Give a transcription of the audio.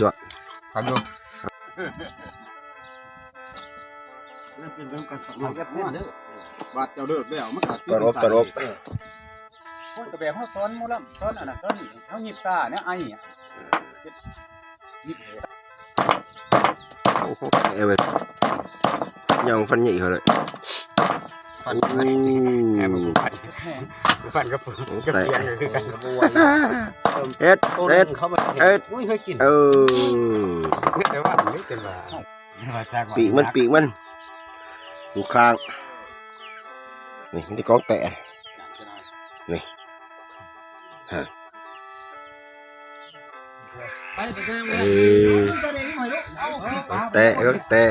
ຈວດ ຄັນຢູ່ ມັນເປັນນຳກັນສະ ມັນກໍເປັນເດີ ບາດເຈົ້າເລີກແລ້ວ ມັນກໍ ຕອນອົບ ຕອນອົບ ໂອ້ຍ ກໍແບບເຮົາສອນໝໍລຳ ສອນອັນນັ້ນ ສອນນີ້ ເຮົາຫຍິບຕາແນວໄອ ໂອ້ໂຫ ເອີເວີຍ ຍັງຟັນໃຫຍ່ເຂົາເລີຍ ຟັນ ໂອ້ ແຮງ ຟັນ ຟັນກັບ ກັບ ແຕະ ກຽງຄືກັນ ເຮັດ ໂຕໜຶ່ງ ເຮັດ ເຂົ້າມາ ເຮັດ ອຸ້ຍ ເຄີຍກິນ ເອີ ແຕ່ວ່າມັນເປັນວ່າ ປີກມັນ ປີກມັນ ຢູ່ຂ້າງ ນີ້ ມັນຈະກອງແຕະ ນີ້ ຮະ ເອີ ແຕະ ແຕະ